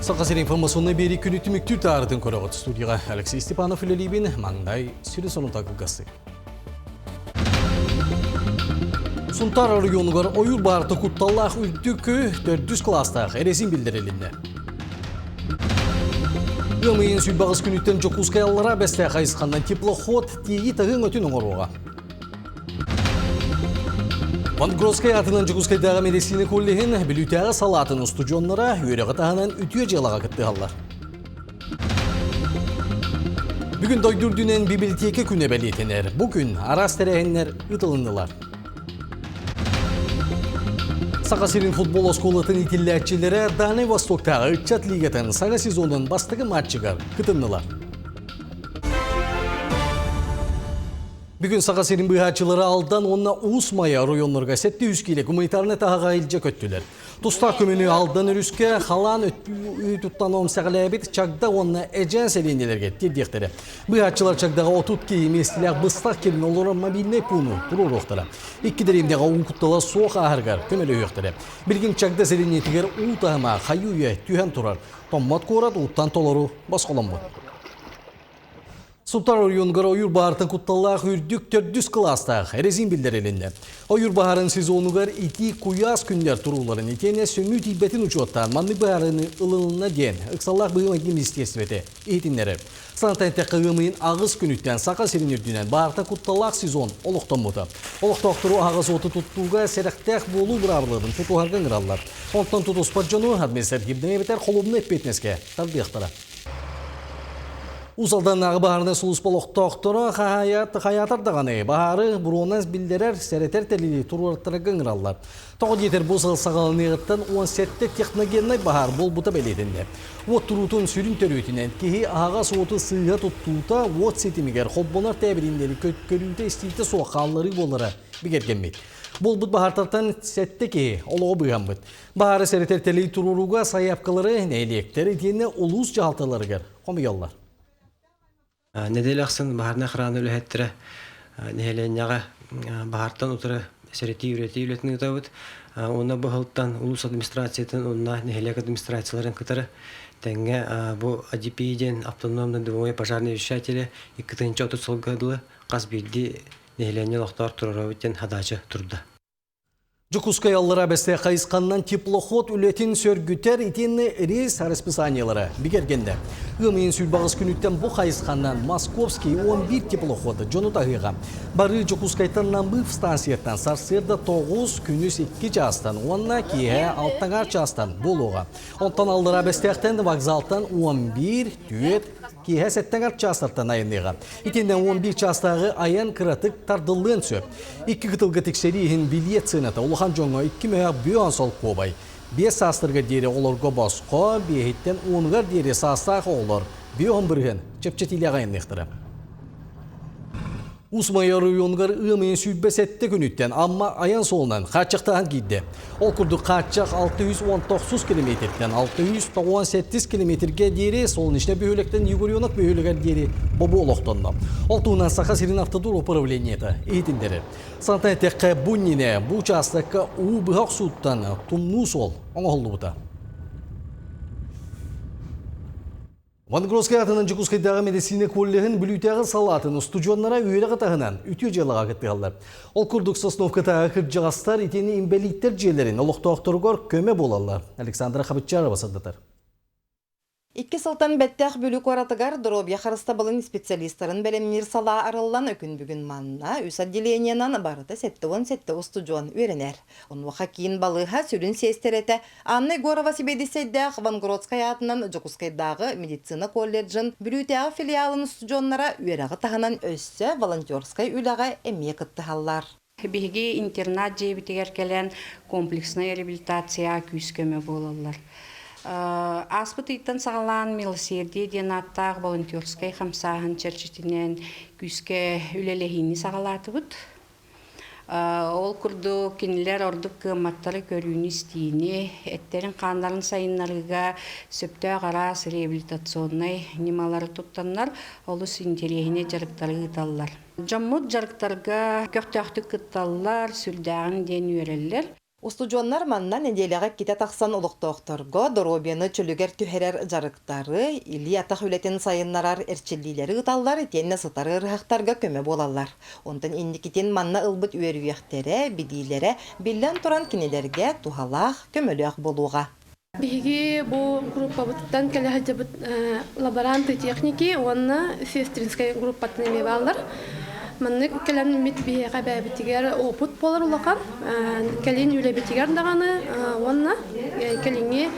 Саха сирин информационнай биэрии күнү түмүктүүр таарытын көрөҕүт. Студияға Алексей Степанов үлэлиибин, маҥнай сүрүн сонута кылгастык. Сунтаар оройуонугар ойуур баарта кутталлаах үрдүк төрдүс кылаастаах эрэсин биллэрилиннэ. Ыам ыйын сүүрбэҕис күнүттэн Дьокуускай аллараа Бэстээх хайысханнан теплоход тиийи таһыҥ өтүн оҥоруоҕа. Монгольскай атынан Дьокуускайдааҕы медицина коллеһын Бүлүүтээҕи салаатын устудьуоннара үөрэҕи таһынан үтүө дьыалаҕа кыттыһаллар. Бүгүн дойду үрдүнэн бибилитиэкэ күнэ бэлиэтэнэр. Бу күн араас тэрээһиннэр ыытылыннылар. Саха сирин футбол оскуолатын иитиллээччилэрэ Дальнай Востоктааҕы ыччат лигатын саҥа сезонун бастакы матчыгар кытыннылар. Бүгүн Саха сирин быыһааччылара Алдан уонна Уус Майа оройуоннарга 700 киилэ гуманитарнай таһаҕа илдьэ көттүлэр. Тустаах көмөнү Алдан өрүскэ халаан өттүттэн омсэҕэлээбит Чагда уонна Эдьээн сэлиэнньэлэргэ тиэрдиэхтэрэ. Быыһааччылар Чагдаҕа 30 киһи миэстэлээх быстах кэлин олорор мобильнай пууну туруоруохтара. Икки дэриэбинэҕэ уу куттала суох ааһарыгар көмөлөһүөхтэрэ. Билигин Чагда сэлиэнньэтигэр уу таһыма хайыы-үйэ түһэн турар. Томмот куорат ууттан толору босхоломмут. Сунтаар оройуонугар ойуур баһаартан кутталлаах үрдүк төрдүс кылаастаах резин биллэрилиннэ. Ойуур баһаарын сезонугар итии куйаас күннэр турууларын итиэннэ сөҥүү тиийбэтин учуоттаан маннык быһаарыыны ылынна диэн ыксаллаах быһыы-майгы министиэристибэтэ иһитиннэрэр. Санатан эттэххэ, ыам ыйын аҕыс күнүттэн Саха сирин үрдүнэн баһаартан кутталлаах сезон олохтоммута. Олохтоохтору аһаҕас уоту туттууга сэрэхтээх буолуу быраабылатын тутуһарга ыҥыраллар. Онтон тутуспат дьону административнай эбэтэр холуобунай эппиэтинэскэ тардыахтара. Уус Алданнааҕы баһаарынай сулууспа олохтоохторо хайаатар даҕаны баһаары буруонан биллэрэр, сэрэтэр тэрили туруортарга ыҥыраллар. Тоҕо диэтэр бу сыл саҕаланыаҕыттан 17 техногеннай баһаар буолбута бэлиэтэннэ. Уот туруутун сүрүн төрүөтүнэн киһи аһаҕас уоту сыыһа туттуута уот ситимигэр холбонор тээбириннэри көрүүтэ-истиитэ суох хаалларыы буолара бигэргэммит. Буолбут баһаартартан сэттэ киһи олоҕо быыһаммыт. Баһаары сэрэтэр тэлэй туруорууга сайаапкалары нэһилиэктэр итиэннэ улуус дьаһалталарыгар хомуйаллар. Нэдиэлэ ахсын баһаарынай охрана үлэһиттэрэ нэһилиэнньэҕэ баһаартан утары сэрэтии үрэтии үлэтин ыытабыт. Уонна бу сылтан улуус администрациятын уонна нэһилиэк администрацияларын кытары тэҥҥэ бу АДП диэн автономный дымовой пожарный вещатели 230 сылга дылы хас биирдии нэһилиэнньэ олохтоох туруорабыт диэн хадача турда. Дьокуускай аллара Бэстээх хайысханнан теплоход үлэтин сөргүтэр итиэннэ рейс расписаниелара бигэргэннэ. Ыам ыйын сүүрбэҕис күнүттэн бу хайысханнан Московский 11 теплоход дьону таһыаҕа. Барыы Дьокуускайтан Намыв станцияттан сарсыарда 9, күнүс 2 чаастан уонна киэһэ 6 чаастан буолуоҕа. Онтон аллара Бэстээхтэн вокзалтан 11, 4, Киэһэ сэттэ чаастартан айанныаҕа. Итиннэ 11 чаастааҕы айан кыратык тардыллыан сөп. Икки кытылга тиксэрии иһин билиэт сыаната улахан дьоҥҥо икки мөһөөх бүөн солкуобай. Биэс саастарыгар диэри оҕолорго босхо, биэһиттэн уонугар диэри саастаах оҕолор бүөн бырыһыан чэпчэтиилээх айанныахтара. Уус Майа оройуонугар ыам ыйын 27 күнүттэн Амма айан суолунан хааччахтааһын киирдэ. Ол курдук хааччах 619 километртэн 697 километргэ диэри Солнечнай бөһүөлэктэн Егоренок бөһүөлэгэр диэри бобуу олохтонно. Ол туһунан Саха сирин автодор управлениета иһитиннэрэр. Санатан эттэххэ, бу иннинэ бу учаастакка уу быһа охсууттан тумнуу суол оҥоһуллубута. Монгольскай атынан Дьокуускайдааҕы мэдиссиинэ коллеһын Бүлүүтээҕи салаатын устудьуоннара үөрэҕи таһынан үтүө дьыалаҕа кыттыһаллар. Ол курдук Сосновкатааҕы кырдьаҕастар итиэннэ инбэлииттэр дьиэлэрин олохтоохторугар көмө буолаллар. Александра Хабытчарова сырдатар. Икки сылтан бэттэх Бүлүү куоратыгар доруобуйа харыстабылын специалистарын бэлэмниир салаа арыллан күн бүгүн манна үс отделениенан барыта 77 устудьуон үөрэнэр. Онуоха киин балыыһа сүрүн сиэстэрэтэ Анна Егорова сэбиэдиссэйдээх Вангородскай аатынан Дьокуускайдааҕы медицина колледжын Бүлүүтээҕи филиалын устудьуоннара үөрэҕи таһынан өссө волонтерскай үлэҕэ эмиэ кыттыһаллар. Биһиги интернат дьиэбитигэр кэлэн комплекснай реабилитация күүс-көмө буолаллар. Ааспыт ыйтан саҕалаан «Милосердие» диэн ааттаах волонтерскай хамсааһын чэрчитинэн күүскэ үлэлэһиини саҕалаатыбыт. Ол курдук кинилэр ордук кыамматтары көрүүнү-истиини, эттэрин-хааннарын сайыннарыыга сөптөөх араас реабилитационнай ньымалары туттаннар олус интэриэһинэй дьарыктары ыыталлар. Дьоммут дьарыктарга көхтөөхтүк кытталлар, сүрдээҕин диэн үөрэллэр. Устудьуоннар манна нэдиэлэҕэ иккитэ тахсан олохтоохторго доруобуйаны чөлүгэр түһэрэр дьарыктары, илии-атах үлэтин сайыннарар эрчиллиилэри ыыталлар итиэннэ сытар ыарыһахтарга көмө буолаллар. Онтон инникитин манна ылбыт үөрүйэхтэрэ, билиилэрэ биллэн туран кинилэргэ туһалаах, көмөлөөх буолуоҕа. Биһиги бу группабытыттан кэлэ сылдьыбыт лаборанты техники уонна сестринскэй группаттан эмиэ бааллар. Маннык кэлэн мит биһиэхэ бэйэбитигэр опыт буолар улахан. Кэлин үлэбитигэр даҕаны уонна кэлиҥҥи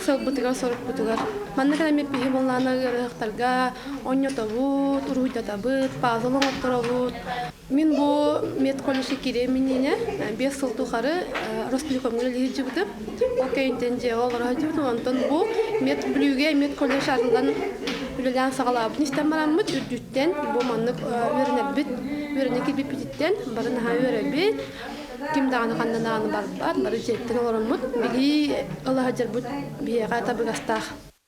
сылбытыгар-сорукпутугар. Манна кэлэн биһи буоллаана ыарыһахтарга оонньотобут, уруһуйдатабыт, пазл оҥотторобут. Мин бу медколледжка киириэм иннинэ 5 сыл тухары Ростелекомҥа үлэлии сылдьыбытым. Ол кэнниттэн дьиэҕэ олоро сылдьыбытым. Онтон бу мед Бүлүүгэ медколледж арыллан үлэлээн саҕалаабытын истэн бараммыт, үрдүттэн бу маннык үөрэнэрбит, үөрэнэ киирбиппититтэн бары наһаа үөрэбит. Ким даҕаны ханна даҕаны барбат, бары дьиэттэн олороммут билии ыла сылдьарбыт биһиэхэ табыгастаах.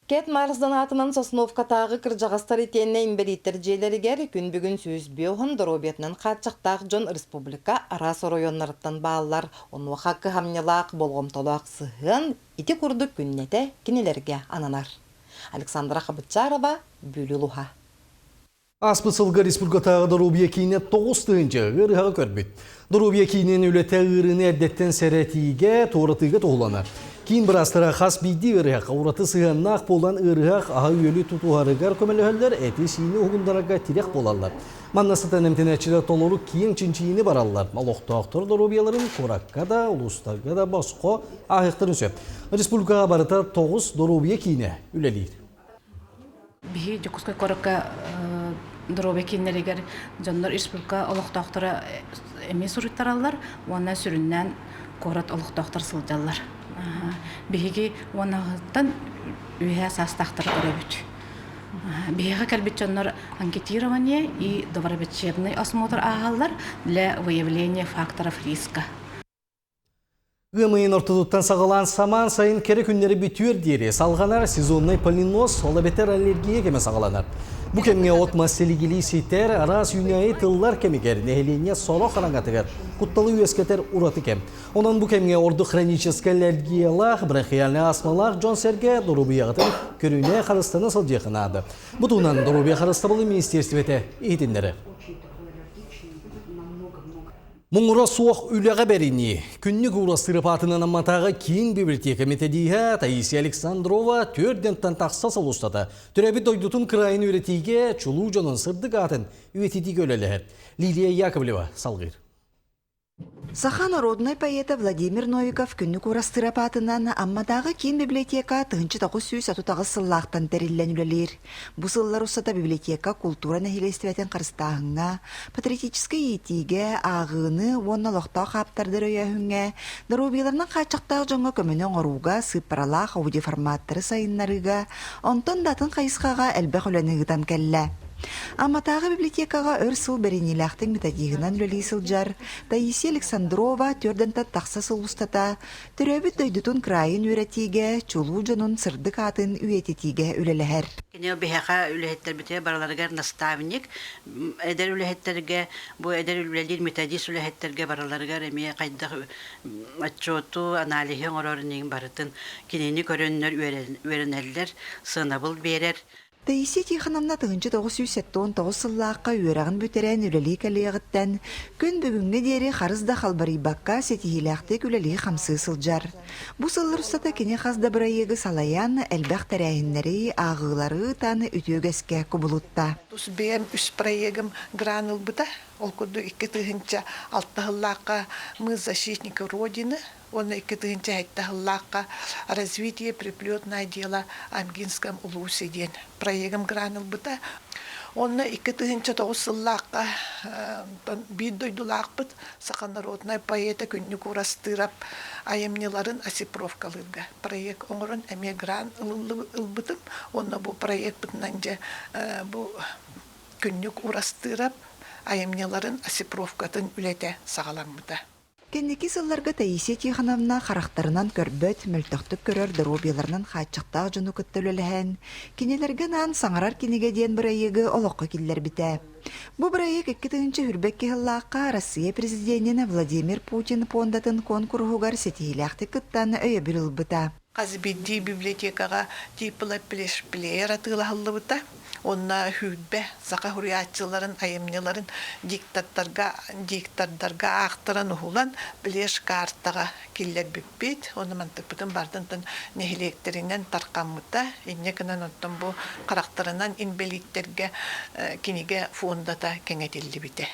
Кэт Марсден аатынан Сосновкатааҕы кырдьаҕастар итиэннэ инбэлииттэр дьиэлэригэр күн бүгүн 105 доруобуйатынан хааччахтаах дьон республика араас оройуоннарыттан бааллар. Онуоха кыһамньылаах, болҕомтолоох сыһыан ити курдук күннэтэ кинилэргэ ананар. Александра Хабытчарова, Бүлүү улууһа. Ааспыт сылга республикатааҕы доруобуйа киинэ 9 тыһыынча ыарыһаҕы көрбүт. Доруобуйа киинин үлэтэ ыарыыны эрдэттэн сэрэтиигэ, туоратыыга туһуланар. Киин быраастара хас биирдии ыарыһахха ураты сыһыаннаах буолан ыарыһах аһы-үөлү тутуһарыгар көмөлөһөллөр, эти-сиини уһугуннарарга тирэх буолаллар. Манна сытан эмтэнээччилэр толору киэҥ чинчийиини бараллар. Олохтоохтор доруобуйаларын куоракка да, улуустарга да босхо ааһыахтарын сөп. Республикаҕа барыта 9 доруобуйа киинэ үлэлиир. Биһи Дьокуускай куоракка доруобуйа кииннэригэр дьоннор республика олохтоохторо эмиэ суруйтараллар уонна сүрүннээн куорат олохтоохтор сылдьаллар. Биһиги уоннаҕыттан үөһээ саастаахтары көрөбүт. Биһиэхэ кэлбит дьоннор анкетирование и доврачебный осмотр ааһаллар для выявления факторов риска. Ыам ыйын ортотуттан саҕалаан самаан сайын кэрэ күннэри бүтүөр диэри салҕанар сезоннай полиноз, ол эбэтэр аллергия кэмэ саҕаланар. Бу кэмҥэ от-мас силигилии ситэр, араас үүнээйи тыллар кэмигэр нэһилиэнньэ сорох араҥатыгар кутталы үөскэтэр ураты кэм. Онон бу кэмҥэ ордук хроническай аллергиялаах, бронхиальнай астмалаах дьон-сэргэ доруобуйаҕытын көрүнэ харыстана сылдьыахха наада. Бу туһунан доруобуйа харыстабылын министиэристибэтэ иһитиннэрэр. Муҥура суох үлэҕэ бэринии. Күннүк Уурастыырап аатынан Амматааҕы киин библиотека методиһа Таисия Александрова төрдентэн тахса сыл устата төрөөбүт дойдутун кыраайын үөрэтиигэ чулуу дьонун сырдык аатын үйэтитиигэ үлэлэһэр. Лилия Яковлева салгыыр. Саха народнай поэта Владимир Новиков Күннүк Уурастыырап аатынан Амматааҕы киин библиотека 1938 сыллаахтан тэриллэн үлэлиир. Бу сыллар устата библиотека култуура нэһилиэстибэтин харыстааһыҥҥа, патриотическай иитиигэ, ааҕыыны уонна олохтоох ааптардары өйөөһүҥҥэ, доруобуйаларынан хааччахтаах дьоҥҥо көмөнү оҥорууга сыыппаралаах аудиоформаттары сайыннарыыга, онтон да атын хайысхаҕа элбэх үлэни ыытан кэллэ. Амматааҕы библиотекаҕа өр сыл бэриниилээхтик методиһынан үлэлии сылдьар Таисия Александрова төрдөнтөн тахса сыл устата Төрөөбүт дойдутун кыраайын үөрэтиигэ, чулуу дьонун сырдык аатын үйэтитиигэ үлэлэһэр. Кини биһиэхэ үлэһиттэрбитигэр барыларыгар наставник, эдэр үлэһиттэргэ, бу эдэр үлэлиир методист үлэһиттэргэ барыларыгар эмиэ хайдах отчуоту, аналиһы оҥорор иһин барытын кинини көрөннөр үөрэнэллэр, сыанабыл биэрэр. Таисия Тихоновна 1979 сыллаахха үөрэҕин бүтэрэн үлэлии кэлиэҕиттэн күн бүгүҥҥэ диэри харыс да халбарыйбакка ситиһиилээхтик үлэлии-хамсыы сылдьар. Бу сыллар устата кини хас да бырайыагы салайан, элбэх тэрээһиннэри, ааҕыылары ыытан үтүө үгэскэ кубулутта. Тус бэйэм үс проегым гран ылбыта. Ол курдук 2006 сыллаахха «Мы защитники Родины», уонна 2007 сыллаахха «Развитие приплетное дело Амгинском улусе» диэн проегым гран ылбыта. Онно 2009 сыллаахха биир дойдулаахпыт саха народнай поэта Күннүк Урастыырап айымньыларын осипровкалыырга проект оҥорон эмиэ гран ылбытым. Уонна бу проекпытынан дьэ бу Күннүк Урастыырап айымньыларын осипровкатын үлэтэ саҕаламмыта. Кэнники сылларга Таисия Тихоновна харахтарынан көрбөт, мөлтөхтүк көрөр доруобуйаларынан хааччахтаах дьону кытта үлэлэһэн, кинилэргэ анаан Саҥарар кинигэ диэн бырайыагы олоххо киллэрбитэ. Бу бырайыак 2022 сыллаахха Россия президенин Владимир Путин пуондатын куонкуруһугар ситиһиилээхтик кыттан өйөбүл ылбыта. Хас биирдии библиотекаҕа типло плеер атыылаһыллыбыта уонна сүүрбэ саха суруйааччыларын айымньыларын диктаттарга диктордарга аахтаран уһулан плеш-картаҕа киллэрбиппит уонна мантыкпытын бардантан нэһилиэктэринэн тарҕаммыта. Инньэ гынан оттон бу харахтарынан инбэлииттэргэ кинигэ фондата кэҥэтиллибитэ.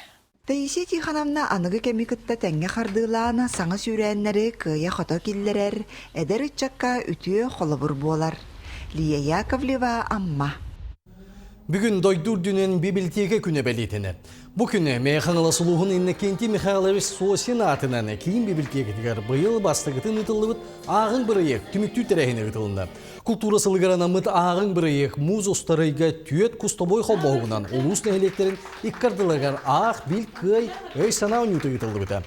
Таисия Тихоновна аныгы кэми кытта тэҥҥэ хардыылаан, саҥа сүүрээннэри кыайа-хото киллэрэр, эдэр ыччакка үтүө холобур буолар. Лия Яковлева, Амма. Бүгүн дойду үрдүнэн бибилтиэкэ күнэ бэлиэтэнэр. Бу күнэ Мэйэ-Хаҥалас улууһун Иннокентий Михайлович Сосин аатынан киин бибилтиэкэтигэр быйыл бастакытын ыытыллыбыт ааҕыҥ бырайыак түмүктүүр тэрээһинэ ыытылынна. Култуура сылыгар анаммыт ааҕыҥ бырайыак муус устарыйга түөрт кустовой холбоһугунан улуус нэһилиэктэрин икки ардыларыгар аах, бил, кыай, өй-санаа оонньуута ыытыллыбыта.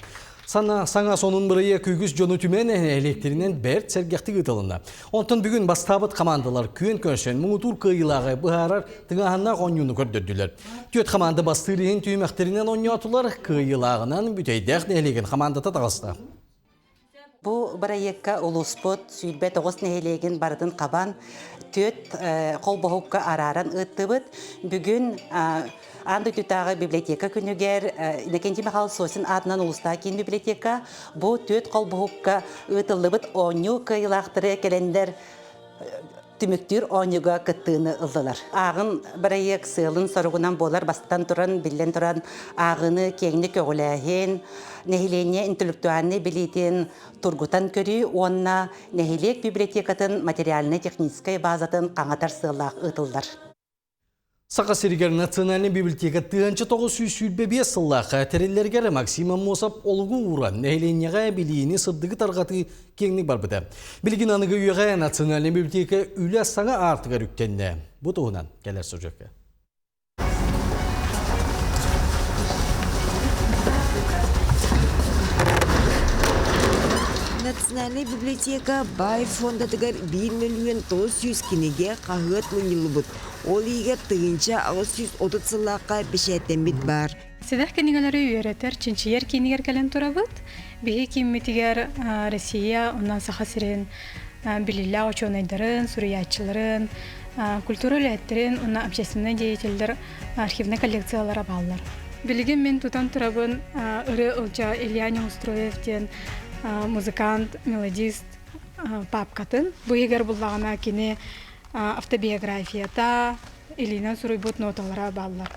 Сана саҥа сонун бырайыак үгүс дьону түмэн нэһилиэктэринэн бэрт сэргэхтик ыытылынна. Онтон бүгүн бастаабыт хамаандалар күөн көрсөн муҥутуур кыайыылааҕы быһаарар тыҥааһыннаах оонньууну көрдөрдүлэр. Түөрт хамаанда бастыыр иһин түһүмэхтэринэн оонньоотулар, кыайыылааҕынан Бүтэйдээх нэһилиэгин хамаандата таҕыста. Бу бырайыакка улууспут 29 нэһилиэгин барытын хабан, түөрт холбоһукка арааран ыыттыбыт. Бүгүн Аан дойдутааҕы библиотека күнүгэр Иннокентий Михайлович Сосин аатынан улуустааҕы киин библиотека бу түөрт холбоһукка ыытыллыбыт оонньуу кыайыылаахтары кэлэннэр түмүктүүр оонньууга кыттыыны ыллылар. Ааҕын бырайыак сыалын-соругунан буолар бастатан туран, биллэн туран, ааҕыыны киэҥник көҕүлээһин, нэһилиэнньэ интеллектуальнай билиитин тургутан көрүү уонна нэһилиэк библиотекатын материальнай-техническэй базатын хаҥатар сыаллаах ыытыллар. Саха сиригэр Национальнай библиотека 1925 сыллаахха тэриллэригэр Максим Аммосов олугу ууран, нэһилиэнньэҕэ билиини сырдыгы тарҕатыы киэҥник барбыта. Билигин аныгы үйэҕэ Национальнай библиотека үлэ саҥа аартыгар үктэннэ. Бу туһунан кэлэр сюжекка. Национальнай библиотека баай фондатыгар 1 мөлүйүөн 900 кинигэ, хаһыат мунньуллубут. Ол иһигэр 1830 сыллаахха бэчээттэммит баар. Сэдэх кинигэлэри үөрэтэр, чинчийэр киинигэр кэлэн турабыт. Биһи кииммитигэр Россия, онон Саха сирин билиилээх учуонайдарын, суруйааччыларын, культура үлэһиттэрин уонна общественнай деятеллэр архивнай коллекциялара бааллар. Билигин мин тутан турабын ырыа ылдьаа Илья Неустроев диэн музыкант, мелодист папкатын. Бу иһигэр буллаҕына кини автобиографията, илиинэн суруйбут ноталара бааллар.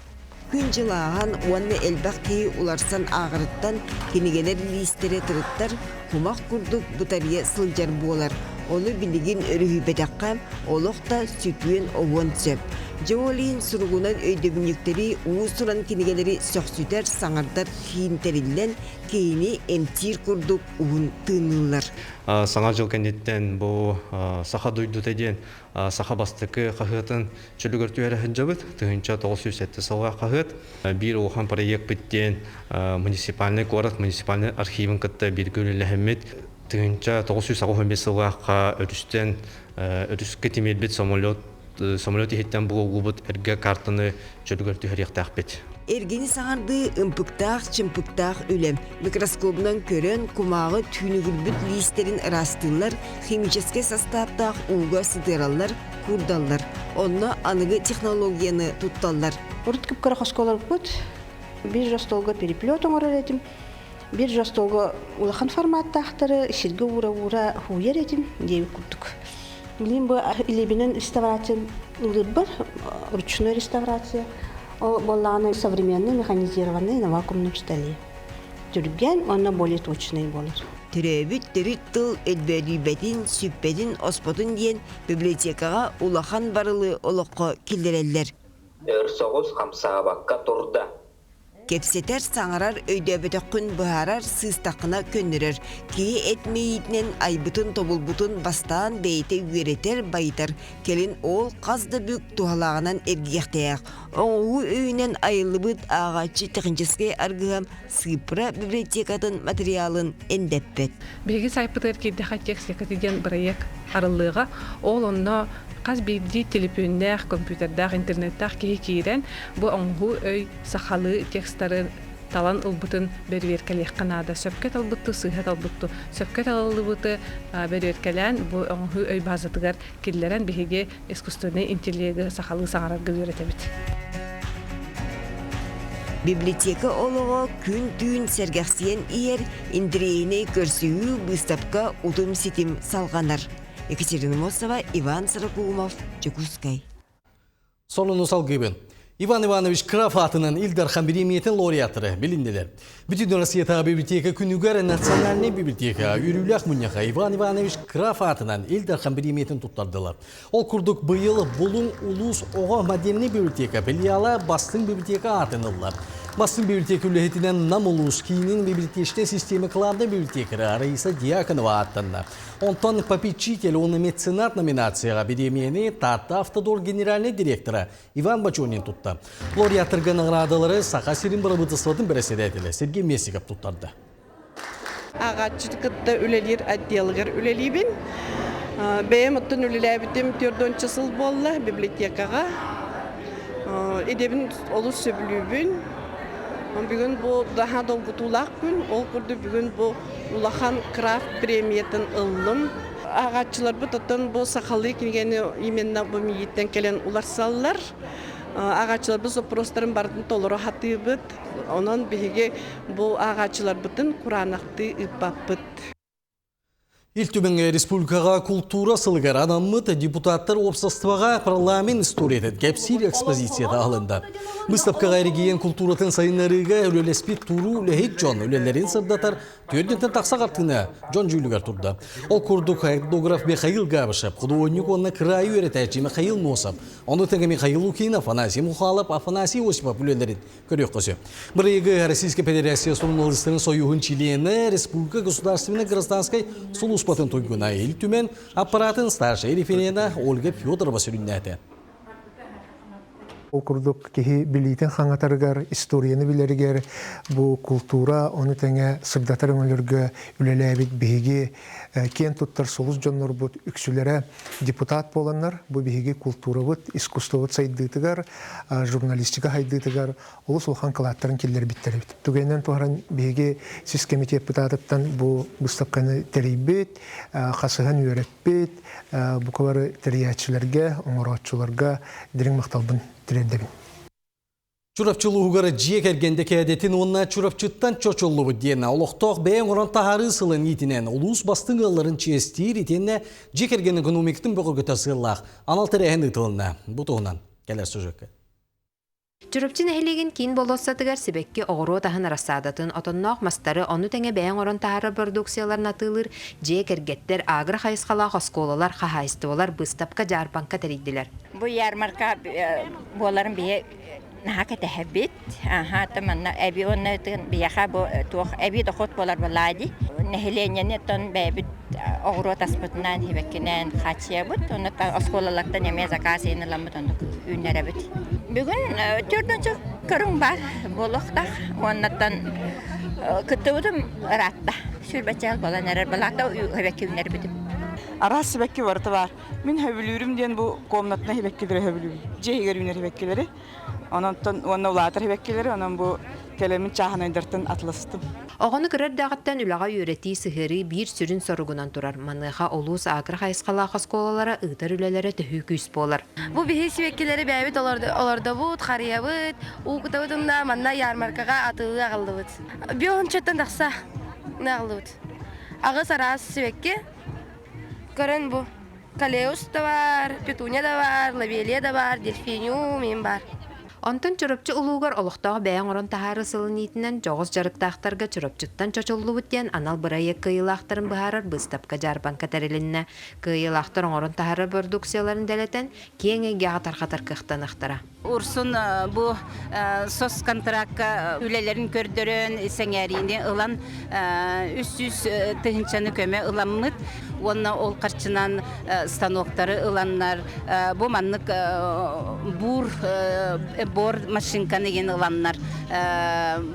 Күн-дьыл ааһан уонна элбэх киһи уларсан ааҕарыттан кинигэлэр лиистэрэ тырыттар, кумах курдук бытарыйа сылдьар буолар. Ону билигин өрүһүйбэтэххэ, олох да сүтүөн-оһуон сөп. Дьэ ол иһин суругунан өйдөбүнньүктэри уус-уран кинигэлэри сөхсүтэр, саҥардар киин тэриллэн, киһини эмтиир курдук уһун тыынныыллар. Саҥа дьыл кэнниттэн бу Саха дойдута диэн саха бастакы хаһыатын чөлүгэр түһэрэ сылдьабыт. 1907 сылга хаһыат. Биир улахан проекпыт диэн муниципальный куорат муниципальный архивын кытта бииргэ үлэлэһэммит 1985 сыллаахха өрүстэн өрүскэ тимирбит самолет самолет иһиттэн булуллубут эргэ картаны чөлүгэр түһэриэхтээхпит. Эргини саҥардыы ымпыктаах-чымпыктаах үлэ. Микроскобунан көрөн, кумааҕы түүнүгүрбүт лиистэрин ыраастыыллар, химическэй састааптаах ууга сытыараллар, куурдаллар. Онно аныгы технологияны тутталлар. Урут кып-кыра оскуолаларбыт биир остуолга переплет оҥорор этим. Биир остуолга улахан форматтаахтары сиргэ уура-уура хууйар этим диэбит курдук. Билигин бу илиибинэн реставрация ылыырбар, ручной реставрация, ол буоллаҕына современный механизированный на вакуумном столе. Түргэн уонна более точный буолар. Төрөөбүт төрүт тыл өлбөөдүйбэтин, сүппэтин, оспотун диэн библиотекаҕа улахан барылы олоххо киллэрэллэр. Өр соҕус хамсаабакка турда. Кэпсэтэр, саҥарар, өйдөөбөтөххүн быһаарар, сыыстаххына көннөрөр. Киһи эт мэйиитинэн айбытын-тобулбутун бастаан бэйэтэ үөрэтэр, байытар, кэлин ол хас да бүк туһалааҕынан эргийиэхтээх. Оҥоһуу өйүнэн айыллыбыт ааҕааччы техническэй аргыһа Сыыппара библиотекатын материалын эндэппэт. Биһиги сайпытыгар киирдэххэ текст якутии диэн бырайыак арыллыаҕа. Ол онно хас биирдии телепүөннээх, компьютердаах, интернеттээх киһи киирэн бу оҥоһуу өй сахалыы текстары талан ылбытын бэрэбиэркэлиэххэ наада. Сөпкө талбыттыы, сыыһа талбыттыы. Сөпкө талыллыбыты бэрэбиэркэлээн бу оҥоһуу өй базатыгар киллэрэн биһиги искусственнай интеллеги сахалыы саҥарарга үөрэтэбит. Библиотека олоҕо күн-түүн сэргэхсийэн иһэр интэриэһинэй көрсүһүү быыстапка утум-ситим салҕанар. Екатерина Мосова, Иван Сорокоумов, Дьокуускай. Сонуну салгыыбын. Иван Иванович Краф аатынан Ил Дархан бириэмийэтин лауреаттара билиннилэр. Бүтүн Россиятааҕы библиотека күнүгэр Национальнай библиотека үөрүүлээх мунньаха Иван Иванович Краф аатынан Ил Дархан бириэмийэтин туттардылар. Ол курдук быйыл Булуҥ улуус оҕо модельнай библиотека филиала бастыҥ библиотека аатын ылла. Бастыҥ библиотека үлэһитинэн Нам улуус киинин библиотечнай система главнай библиотекара Раиса Дьяконова ааттанна. Онтон попечитель уонна меценат номинацияҕа бириэмийэни Таатта Автодор генеральнай директора Иван Бочонин тутта. Лауреаттарга наҕараадалары Саха сирин бырабыыталыстыбатын бэрэссэдээтэлэ Сергей Местников туттарда. Ааҕааччыты кытта үлэлиир отделыгар үлэлиибин. Бэйэм оттон үлэлээбитим төрдүөнчэ сыл буолла библиотекаҕа. Идэбин олус сөбүлүүбүн. Бүгүн бу наһаа долгутуулаах күн. Ол курдук бүгүн бу улахан крафт премиятын ыллым. Ааҕааччыларбыт оттон бу сахалыы кинигэни именно бу миигиттэн кэлэн уларсаллар. Ааҕааччыларбыт запростарын барытын толоро сатыыбыт. Онон биһиги бу ааҕааччыларбытын кураанахтыы ыыппаппыт. Ил Түмэҥҥэ республикаҕа култуура сылыгар анаммыт депутаттар уопсастыбаҕа парламент историятын кэпсиир экспозицията аһылынна. Быыстапкаҕа эрэгийиэн култууратын сайыннарыыга үлэлэспит туруу үлэһит дьон үлэлэрин сырдатар төрдүттэн тахса хартыына дьон дьүүлүгэр турда. Ол курдук этнограф Михаил Габышев, худуонньук уонна кыраайы үөрэтээччи Михаил Носов, ону тэҥэ Михаил Лукинов, Афанасий Мухалов, Афанасий Осипов үлэлэрин көрүөххэ сөп. Бырайыагы Российскай Федерация суруналыыстарын сойууһун чилиэнэ, Республика государственной гражданскай сулууспатын туйгуна Ил Түмэн аппаратын старшай референа Ольга Федорова сүрүннээтэ. Ол курдук киһи билиитин хаҥатарыгар, историяны билэригэр бу култуура, ону тэҥэ сырдатар өҥөлөргө үлэлээбит биһиги киэн туттар сулус дьоннорбут үксүлэрэ депутат буоланнар, бу биһиги култуурабыт, искусствобыт сайдыытыгар, журналистика сайдыытыгар олус улахан кылааттарын киллэрбиттэр эбит. Түгэнинэн туһаран биһиги сис кэмитиэппит аатыттан бу быыстапканы тэрийбит, хасыһан үөрэппит, букалары тэрийээччилэргэ, оҥорооччуларга дириҥ махталбын тириэрдэбин. Чурапчы улууһугар дьиэ кэргэн дэкээдэтин уонна Чурапчыттан чочуллубут диэн олохтоох бэйэ оҥорон таһаарыы сылын иитинэн улуус бастыҥ ыалларын чиэстиир итиэннэ дьиэ кэргэн экономикатын бөҕөргөтөр сыаллаах анал тэрээһин ыытылынна. Бу туһунан кэлэр сюжекка. Чурапчы нэһилиэгин киин болуоссатыгар сибэкки оҕуруот аһын рассадатын, отонноох мастары, ону тэҥэ бэйэ оҥорон таһаарар бородууксуйаларын атыылыыр дьиэ кэргэттэр, агро хайысхалаах оскуолалар, хаһаайыстыбалар быыстапка-дьаарбаҥка тэрийдилэр. Бу ярмарка буоларын биһи наһаа кэтэһэбит. Аха, то манна эби уонна биһиэхэ бу туох эби дохуот буолар буолаа дии. Нэһилиэнньэни оттон бэйэбит оҕуруот аспытынан, сибэккинэн хааччыйабыт. Онно оскуолалартан эмиэ заказ иһин ыламмыт оннук үүннэрэбит. Бүгүн төрдүнчү көрүҥ бар буолуохтаах. Уоннаттан кыттыбытым ыраатта. Сүүрбэччэ буолан эрэр балаата сибэкки үүннэрбитим. Араас сибэкки барыта баар. Мин сөбүлүүрүм диэн бу комнатнай сибэккилэри сөбүлүүбүн. Дьиэ иһигэр үүнэр сибэккилэри. Онон уонна улаатар сибэккилэри, онон бу кэлэммин чааһынайдартан атыластым. Оҕону кыра эрдэҕиттэн үлэҕэ үөрэтии, сыһыарыы биир сүрүн соругунан турар. Маныаха улуус агро хайысхалаах оскуолалара ыытар үлэлэрэ төһүү күүс буолар. Бу биһи сибэккилэри бэйэбит олордобут, харыйабыт, уу кутабыт уонна манна ярмаркаҕа атыылыы аҕаллыбыт. Биоһунчаттан тахса аҕаллыбыт. Аҕыс араас сибэкки Көрөн бу Калеус да баар, Петуния да баар, Лавелия да баар, Дельфиниум иин баар. Онтон Чурапчы улуугар олохтоох бэйэ оҥорон таһаарыы сылын иитинэн дьоҕус дьарыктаахтарга Чурапчыттан чочуллубут диэн анал бырайыак кыайыылаахтарын быһаарар быыстапка-дьаарбаҥка тэрилиннэ. Кыайыылаахтар оҥорон таһаарар бородууксуйаларын дэлэтэн, киэҥ эйгэҕэ тарҕатар кыахтаныахтара. Урсун бу соцконтракка үлэлэрин көрдөрөн, сэҥээриини ылан 300 тыһыынчаны көмө ыламмыт уонна ол харчынан станоктары ыланнар бу маннык бур бор машинканы иһин ыланнар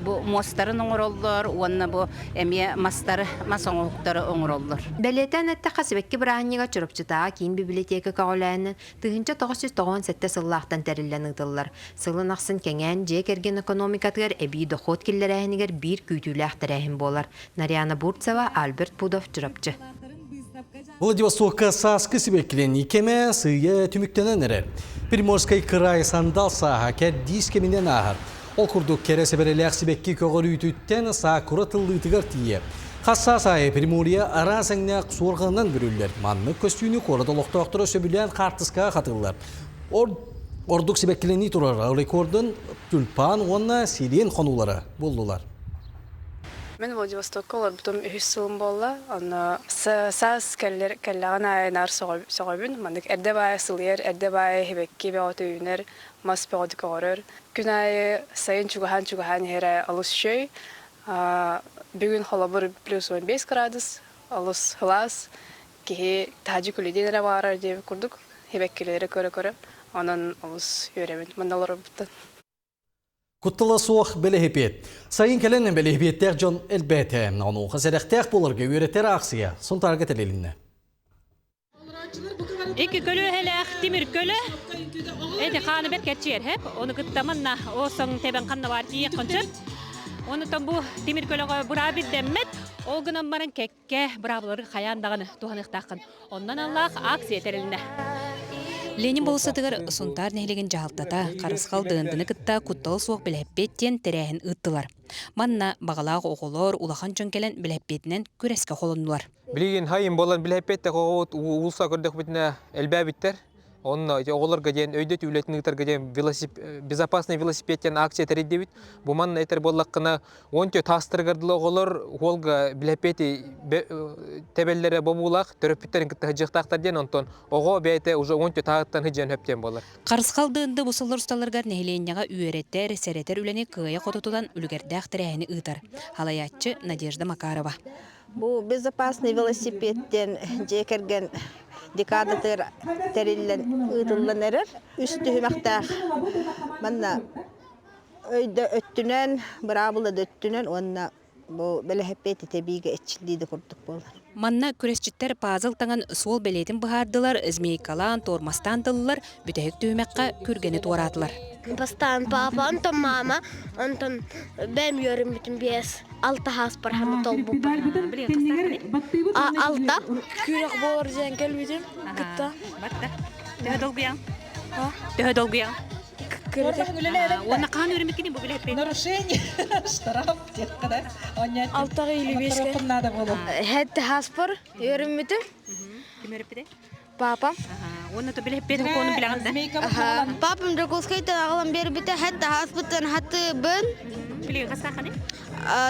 бу муостарын оҥороллор уонна бу эмиэ мастары мас оҥоһуктары оҥороллор. Бэлиэтээн эттэххэ, сибэкки бырааһынньыга Чурапчытааҕы киин библиотека көҕүлээнин 1997 сыллаахтан тэриллэн ыытыллар. Сылын ахсын кэҥээн, дьиэ кэргэн экономикатыгар эбии дохуот киллэрээһинигэр биир күүтүүлээх тэрээһин буолар. Нарьяна Бурцева, Альберт Пудов, Чурапчы. Владивостокка сааскы сибэккилэнии кэмэ сыыйа түмүктэнэн эрэр. Приморскай кыраай сандал сааһа кэрдиис кэминэн ааһар. Ол курдук кэрэ сэбэрэлээх сибэкки көҕөрүүтүттэн саакура тыллыытыгар тиийэ. Хас саас аайы Приморье араас эҥнээх суорҕанынан бүрүллэр. Маннык көстүүнү куорат олохтоохторо сөбүлээн хаартыскаҕа хатыллар. Ордук сибэккилэнии турар рекордун тюльпан уонна сирень хонуулара буллулар. Мин Владивостокка олорбутум үһүс сылым буолла. Онно саас кэллэҕин аайы наар сөҕөбүн. Маннык эрдэ баайы сылыйар, эрдэ баайы сибэкки бөҕөтө үүнэр, мас бөҕөтө көҕөрөр. Күн аайы сайын чугаһаан-чугаһаан иһэрэ олус үчүгэй. Бүгүн холобур плюс 15 градус, олус сылаас. Киһи таһдьа күлүдиэн эрэ баҕарар диэбит курдук, сибэккилэри көрө-көрө. Онон олус үөрэбин манна олорорбуттан. Куттала суох бэлэһипиэт. Сайын кэлэн бэлэһипиэттээх дьон элбээтэ. Онуоха сэрэхтээх буоларга үөрэтэр аахсыйа Сунтаарга тэрилиннэ. Икки көлүөһэлээх тимир көлө. Эти хааны бэрт кэрчиэр хэп. Ону кытта манна осон тэбэн ханна бар тиийэх кончөп. Онутан бу тимир көлөҕө быраа бирдэммэт. Ол гынан баран кэккэ быраабылары хайаан даҕаны туһаныахтааххын. Оннон аллаах акция тэрилиннэ. Ленин болуоссатыгар Сунтаар нэһилиэгин дьаһалтата Харысхал Дыандыны кытта куттала суох бэлэһиппиэт диэн тэрээһин ыыттылар. Манна баҕалаах оҕолор, улахан дьон кэлэн бэлэһиппиэтинэн күрэскэ холоннулар. Билигин хайын буолан билэппиэттэх оҕобут уулусса көрдөхпүтүнэ элбээбиттэр. Онно ити оҕолорго диэн өйдөт үлэтин ыытарга диэн безопасный велосипед диэн акция тэрийдибит. Бу манна этэр буоллаххына, 14 таастарыгар дылы оҕолор уолга билэппиэти тэбэллэрэ бобуулаах, төрөппүттэрин кытта сылдьыахтаахтар диэн, онтон оҕо бэйэтэ уже 14 тааһыттан сылдьан сөп диэн буолар. Харысхал Дыынды бу сыллар усталарыгар нэһилиэнньэҕэ үөрэтэр, сэрэтэр үлэни кыайа-хото тутан үлүгэрдээх тэрээһини ыытар. Халайааччы Надежда Макарова. Бу безопасный велосипед диэн дьиэ кэргэн декадатыгар тэриллэн ыытыллан эрэр. Үс түһүмэхтээх манна өйдө өттүнэн, быраабыла да өттүнэн уонна бу бэлэһэппиэт тэбиигэ иччилии да курдук буолар. Манна күрэсчиттэр пазл таҥан суол бэлиэтин быһаардылар, змейкалаан, туормастаан тыллар, бүтэһик түһүмэххэ күргэни туораатылар. Бастаан папа, онтон мама, онтон бэйэм үөрэммитим биэс алта хааспар хана толбуппар. Алта. Күрэх буолар диэн кэлбитим кытта. Төһө долгуйаҥ? Төһө долгуйаҥ? Уонна хаан үөрэммиккини бу билэппин. Нарушение, штраф диэххэ Алтаҕа или биэскэ. Хэтте хааспар үөрэммитим. Ким үөрэппитэ? Папам. Уонна то билэппиэтин кону билэҕин да? Папам Дьокуускайтан аҕалан биэрбитэ, хэтте хааспыттан хатыбын. Билигин хастааххыный?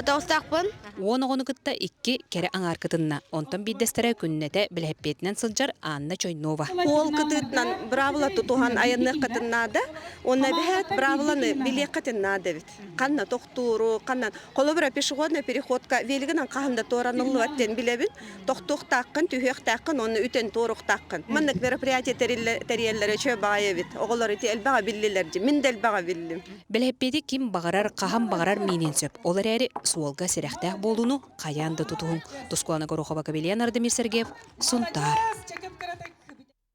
Тоҕустаахпын. Уон оҕону кытта икки кэрэ аҥаар кытынна. Онтон биирдэстэрэ күннэтэ билэһиппиэтинэн сылдьар Анна Чойнова. Уол кытыытынан быраабыла тутуһан айанныаххытын наада. Уонна эбэһээт быраабыланы билиэххитин наада эбит. Ханна тохтууру, ханна холобура пешеходная переходка велигынан хаһан да туораныллыбат диэн билэбин. Тохтуохтааххын, түһүөхтааххын уонна үтэн туоруохтааххын. Маннык мероприятие тэрийэллэрэ үчүгэй баҕайы эбит. Оҕолор ити элбэҕи биллилэр дии. Мин да элбэҕи биллим. Бэлэһиппиэти ким баҕарар, хаһан баҕарар мииниэн сөп. Ол эрээри суолга сэрэхтээх буолууну хайаан да тутуһуҥ. Тускулана Горохова, Кабельян Ардемир Сергеев, Сунтаар.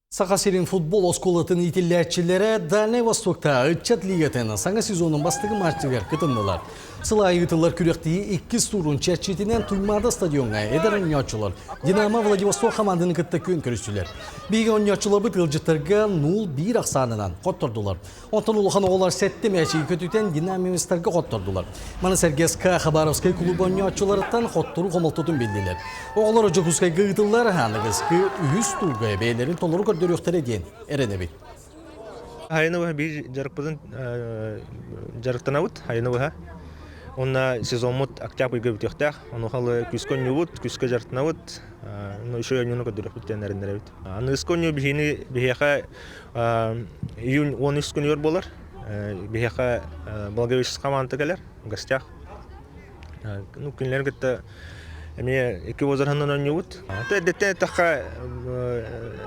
Саха сирин футбол оскуолатын иитиллээччилэрэ Дальнай Востокта ыччат лигатын саҥа сезонун бастакы матчыгар кытыннылар. Сыл аайы ыытыллар күрэхтии иккис туурун чэрчитинэн Туймаада стадиоҥҥа эдэр оонньооччулар Динамо Владивосток хамаанданы кытта күөн көрүстүлэр. Биһиги оонньооччуларбыт ыалдьыттарга 0-1 ахсаанынан хоттордулар. Онтон улахан оҕолор сэттэ мээчиги көтүтэн динамистарга хоттордулар. Маны сэргэ СК Хабаровскай клуб оонньооччуларыттан хотторуу хомолтотун биллилэр. Оҕолор Дьокуускайга ыытыллар аныгыскы үһүс туурга бэйэлэрин толору көрдөрүөхтэрэ диэн эрэнэбит. Айыны быһа биир дьарыкпытын дьарыктанабыт айыны быһа. Уонна сезоммут октябрь ыйга бүтүөхтээх. Онуоха күүскэ оонньуубут, күүскэ дьарыктанабыт. Еще оонньууну көрдөрүөхпүт диэн эрэннэрэбит. Аныгыскы оонньуу биһиэхэ июнь 13 күнүгэр буолар. Биһиэхэ Благовещенская команда кэлэр, гостях. Ну, кинилэр кытта эмиэ икки возраһынан оонньуубут. Эрдэттэн эттэххэ,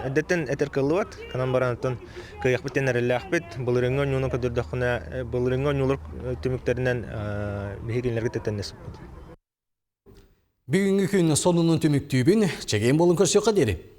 эрдэттэн этэр кыллыбат. Канан баран оттон кыайыахпыт диэн эрэллээхпит. Былырыыҥҥы оонньууну көрдөрдөххүнэ, былырыыҥҥы оонньуулар түмүктэринэн биһиги кинилэргэ тэтэннэспиппит. Бүгүҥҥү күн сонунун түмүктүүбүн, чэгиэн буолун көрсүөххэ диэри.